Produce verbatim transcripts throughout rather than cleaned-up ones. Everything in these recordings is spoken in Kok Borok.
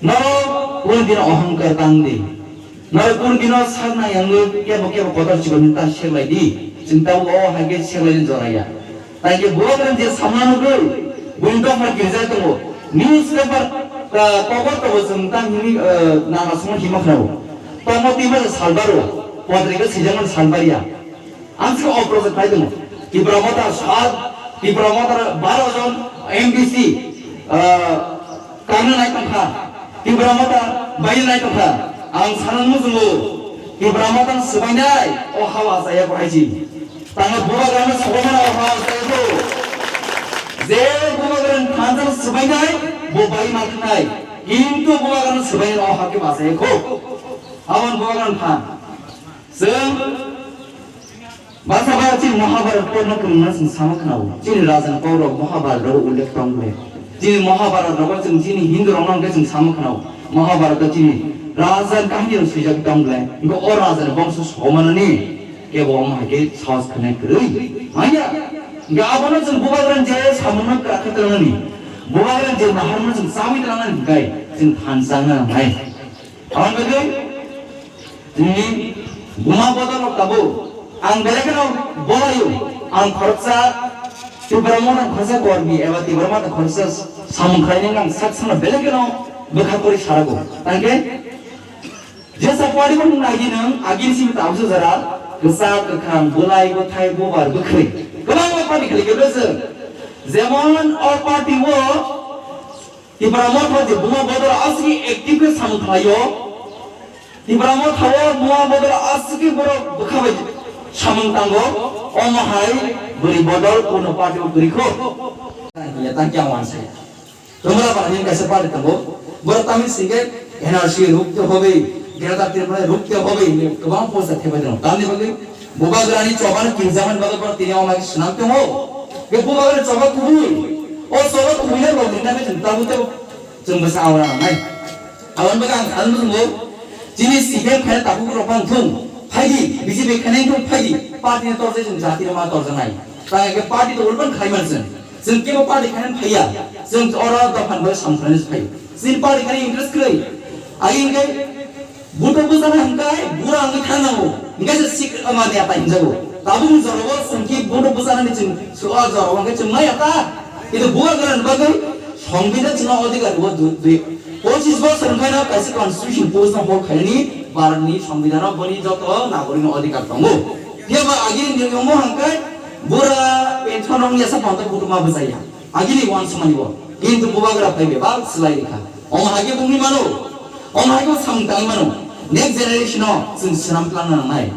Norok kunu dino ohongkar tang di. Norok kunu dino sakna yangwi kebo kebo kotor chikon ta seklai di. Chwng tabuk o hai khe seklaini jora ya. Tai khe bubagrani je samano nugwi buini dophar kirijak tongo. Newspaper, ah, kobor tongo chwng tang hini, ah, nana songno hima khwnao. Tongmo twi masa salbaro, potrika swijak mani salbar ya. Ang se oproject khai tongo. Tipra Motha sat, Tipra Motha baro jon M D C, ah, Kangna nai tongkha, Tipra Motha bai nai tongkha. Ang sana muchungo, Tipra Motha swbainai o hawa chaya ko haiji. Tanga bubagrano swbaimano o hawa chaya ko. Je bubagrano thansa swbainai, bo bai ma thanai. Kintu bubagrano swbainai o hakhe ba chaya ko. Abon bubagrano than. Chwng Basa ba chini Mahabharat porno kwrwngma chwng sama khwnao. Chini raja ni kok rok Mahabharat rogo ullekh tong le. Chini Mahabharat rogo chwng chini Hindu rok no hwnkhe chwng sama khwnao. Mahabharat o chini raja ni kahini rok swijak tong le. Hwnkhe o raja ni bongso somanani kebo omo hai khe sahos khwnai kwrwi. Manya. Hwnkhe abono chwng bubagrani je samungno kwrak khe twlangnani. Bubagrani je naharmano chwng chabwi twlangnani hwnkhe chwng phan changna nangnai. Aboni bagwi chini buma bodol rok tabuk ang belai kheno bolaio. Ang khoroksa Tipra Motha khoroksa kormi eba Tipra Motha khoroksa samung khlainai ang sak sakno belai kheno bwkha kwrwi sarago. Tangkhe jesa party bo nung nagi nung agini simi tabuksa jora kwchak, kwkhwrang, bwlai, bwthai, bubar, bwkhwi kwbangma party khwlai khe bwswk. Jemon o party o Tipra Motha je buma bodol aswk active khe samung khlaio. Tipra Motha o buma bodol aswk khe borok bwkha bai samung tango. Omo hai bwrwi bodol kuno party o kwrwi kho. Ya tang kya wan sai. Tumra ba hin kaisa party tango. Borok tamni singke N R C rukte hobe, Greater Tripura rukte hobe, kwbang poster thebai dong. Tamni bagwi Bubagrani choba no kinjaman bagwi borok tini o mai swnam tongo. Be bubagrani choba kubui. O choba kubui le rok ni name chwng tabuk tabuk chwng bwsa aura nai. Aboni bagwi ang sal muchungo chini C P M khaina tabuk rok bang thung. Phaidi, B J P khaina thung phaidi. Party ni torjai chwng jati rok ma torjanai. Tang ke party to ulpan khai man chwng. Chwng kebo party khaina phaiya. Chwng oro dophan bai samkhrani phai. Chini party khaina interest kwrwi. Ai hwnkhe Buto bwsana hwnkhe bura wngwi thang nango. Hwnkhe se sik ama de ata hinjago. Tabuk ni jorao chwng ki buto bwsana ni chwng so a jorao hwnkhe chwng mai ata. Kintu bubagrani bagwi songbidhan chwngno odhikar rwo dui, dui, pochis bosor hwnkhe no kaisa constitution post no hol khainani Bharat ni songbidhan o boni joto nagorik no odhikar tongo. Phiya ba agini niyom hwnkhe bura pension rok yasa phanto buto ma bwchaya. Agini wansukmani bo. Kintu bubagra phai bebak swlai rikha. Omo hai khe bumui mano. Omo hai khe samung tangwi mano. Next generation no chwng swnam twlangna nangnai.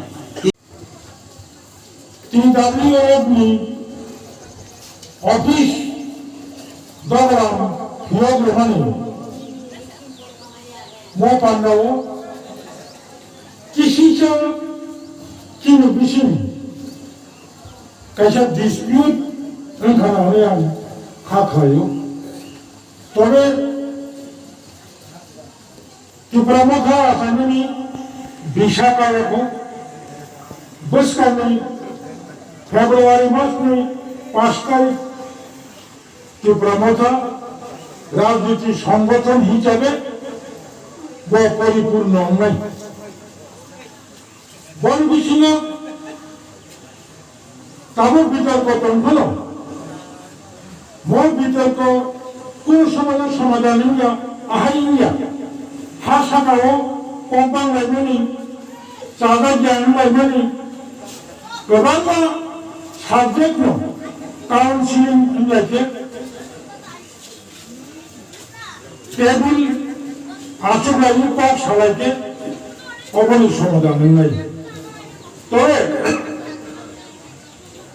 T W F ni office dogram phiyok rwmani mo pandao kisisa chini bising kaisa dispute wngkha na hwnwi ang kha khlaio. Tobe Tipra Motha achaimani bisa kayakho bwskangni February masni pash tarik Tipra Motha rajniti songgothon hisabe bo poripurno wngnai. Boni bisingo tabuk bitorko tong phano, mo bitorko kunu somono somadhan wngya, ahai wngya. Ha sakao kompang laimani, chajak ya wnglaimani, kwbangma subject no counseling wngya khe, table achuklaiwi kok salaikhe oboni somadhan wngnai. Tore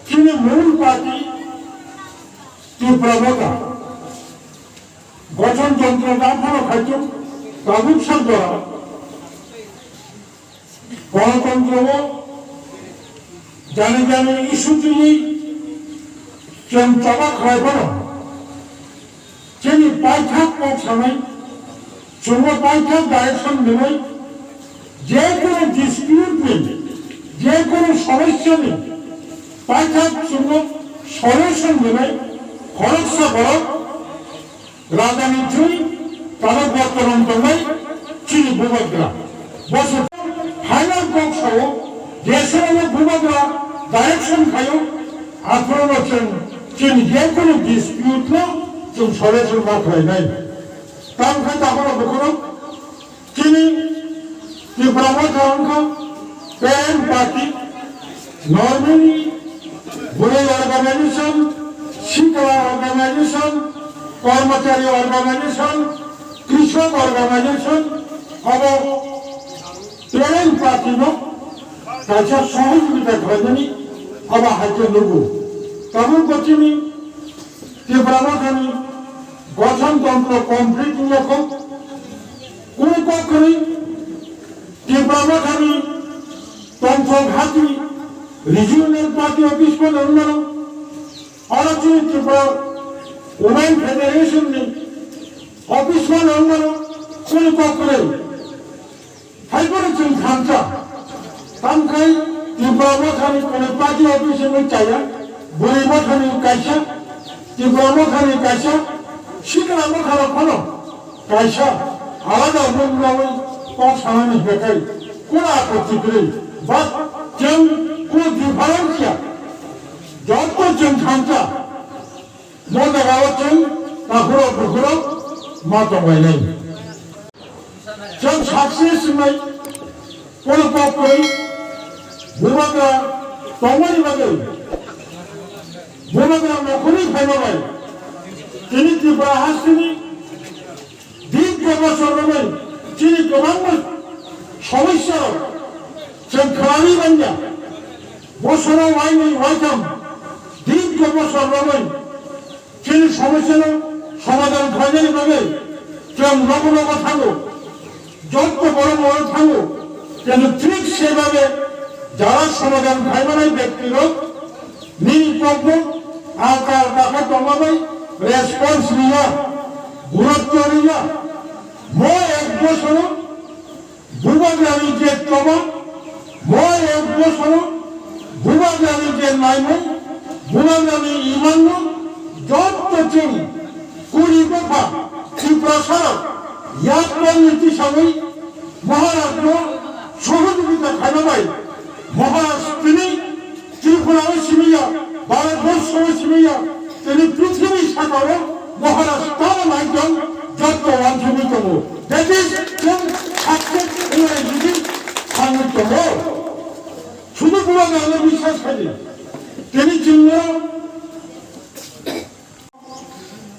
chini mul party Tipra Motha gothon tontro da phano khaichuk tabuk sak jora Ganatantra o jani jani issue twiwi chwng choba khlai phano chini paithak kok sanai, chwngno paithak direction rwnai, je kono dispute ni, je kono somosya ni paithak chwngno solution rwnai, khoroksa borok Raja ni thwi Tamo bortoman tongnai chini bubagra. Bosor final kok sao, jesero bubagra direction khayo, aphuru chwng chini jekunu dispute no chwng solution ma khlainai. Tamo khe taboro bukhurok chini Tipra Motha wngkha parent party, normally bwrwi organization, sikla organization, kormochari organization, krishok organization, abo parent party no kaisa sohojogita khlainani abo hai khe nugo. Tabuk bo chini Tipra Mothani gothon tontro complete wngya kho. Kunu kok kwrwi Tipra Mothani tongthok hati regional party office phano wng mano. Oro chini Tripura Women Federation ni office phano wng mano. Kunu kok kwrwi. Haiphano chwng thansa, tamkhai Tipra Mothani kunu party office wngwi chaya, bwrwi mothani kaisa, Tipra Mothani kaisa, sikla motharok phano kaisa, alada mung nawi kok sanani hwnkhe kunu apatti kwrwi, but chwng kunu difference ya, joto chwng thansa. Mo jagao chwng takhurok bukhurok ma tonglainai. Chwng success wngnai, kono kok kwrwi, bubagra tongmani bagwi, bubagra nokhorwi phaima bai, tini Tripura hasteni Dirgho bosor romwi chini kwbangma somosya rok chwng khlaiwi manya. Bosoro wainwi waitham dirgho bosor romwi chini somosya no somadhan khlainani bagwi chwng nogo nogo thango, jotto borok borok thango, kintu thik sebabe jara somadhan khlaimanai byakti rok nini kokno alka alka khe tongma bai response riya, gurutto riya. Mo ek bosoro bubagrani je choba, mo ek bosoro bubagrani je naimung, bubagrani imanno jotto chwng kuri dopha Tiprasarok yak niti sawi Maharajno sohojogita khaina bai Maharaj tini Tripura o simi ya, Bharat Borsho o simi ya, tini prithibi sakao Maharaj tamo naikjak jotto wansugwi tongo. That is, chwng success wngmani jodi thangwi tongo. Sudu bubagrano biswas khaidi. Tini chwngno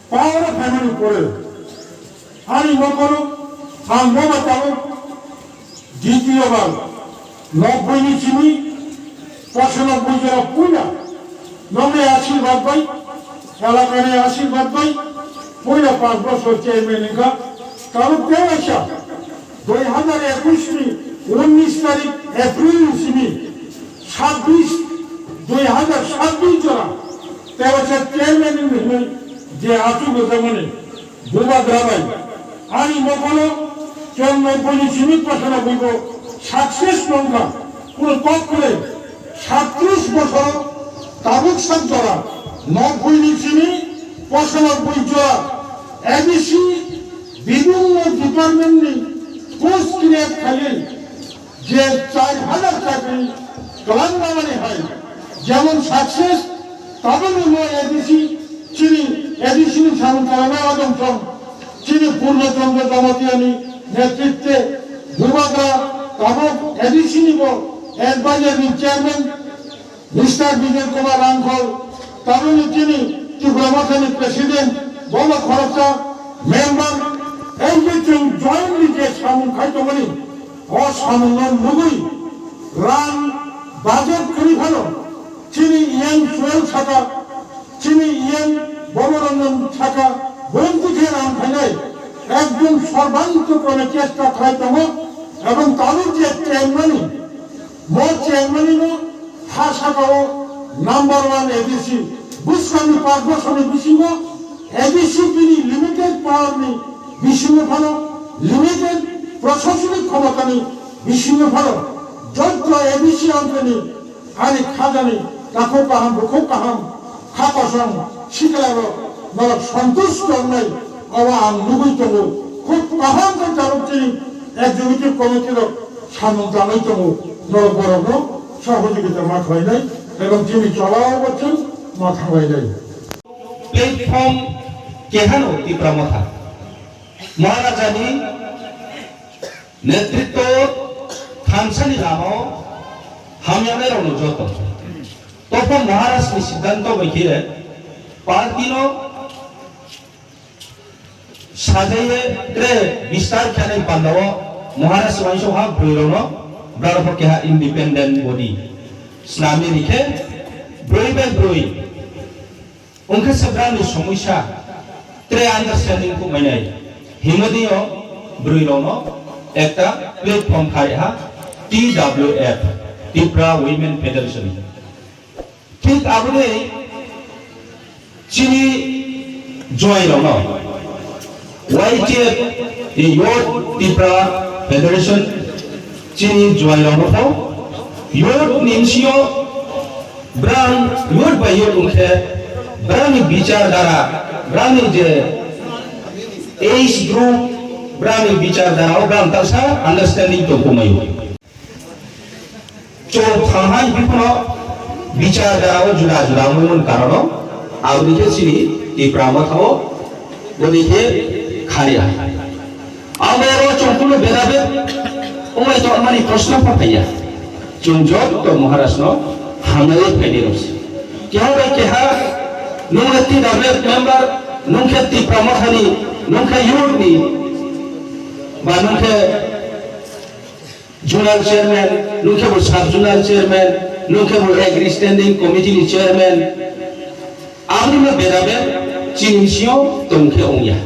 Power o phaimani pore ani nokhoro ang boba tabuk ditiyo bar nobboi ni simi pochanobboi jora puila nokni ashirbad bai, elakani ashirbad bai puila panch bochor chairman wngkha. Tabuk tewaisa dui hazar ekush ni unnish tarik April ni simi sabbish, dui hazar sabbish jora tewaisa chairman ni hinwi je achuk rwjakmani bubagra bai ani mokolo chwng nobboi ni simi pochanobboi bo success wngkha. Kunu kok kwrwi satris bosoro tabuk sak jora nobboi ni simi pochanobboi jora A D C bibhinno department ni post create khaiwi je char hazar chakri kwlangmani hai jemon success, tabukni mo A D C chini A D C ni samung kwlangma adong song chini Purno Chandra Jamatia ni netritwe bubagra tabuk A D C ni bo advisor ni chairman Mister Bijoy Kumar Rangkhol, tabukni chini Tipra Mothani president, bono khoroksa member, ei je chwng jointly je samung khai tongmani, o samungno nugwi rang budget kwrwi phano chini E M Suel saka, chini E M Boboranjan saka, bumtwi khe rang khainai, ekdom sorbanto krome chesta khlai tongo, ebong tabuk je chengmani, Mo chengmani no ha saka o number one A D C, bwskangni panch bosor ni bisingo A D C bini limited power ni bisingo phano, limited proshasonic khomota ni bisingo phano, jotto A D C amchani ani khajani takhuk kaham, bukhuk kaham, kha kosom, sikla rok norok santush tongnai, obo ang nugwi tongo. Khub kaham khe tabuk chini executive committee rok samung tangwi tongo, norok borokno sohojogita ma khlainai ebong chini cholao bo chwng ma thanglainai. Platform kehano Tipra Motha Maharajani netritwo thansani lamao hamyanairokno joto. Topho Maharajni siddhanto bai khe party no sajaiye tre bistar khenai pandao Maharaj uansukha bwrwirokno, bwrarokbo keha independent body snamwi rikhe bwrwi bai bwrwi wngkhe se bwrani somosya tre understanding kumainai himodinyo bwrwirokno ekta platform khai ha T W F, Tipra Women Federation. Thik aboni chini joairokno Y T F ni Youth Tipra Federation chini joairokno pho youth ni bisingo brang youth bai youth wngkhe brangni bichar dara, brangni je age group, brangni bichar dara o brang taksa understanding tong kumaio. Chwng thang hai biphano bichar dara o juda juda wngmani karon o aboni khe chini Tipra Motha o boni khe khariya. Ang bai aro chwng kunu beda bed wnglai tongmani proshno pho phaiya. Chwng joto Maharaj no hamnai phainai rok se. Keha bai keha nung le T W F member, nung khe Tipra Motha ni, nung khe youth ni, ba nung khe zonal chairman, nung khe bo sub zonal chairman, nung khe bo agri standing committee ni chairman. Aboni no beda bed chini bisingo tong khe wngya.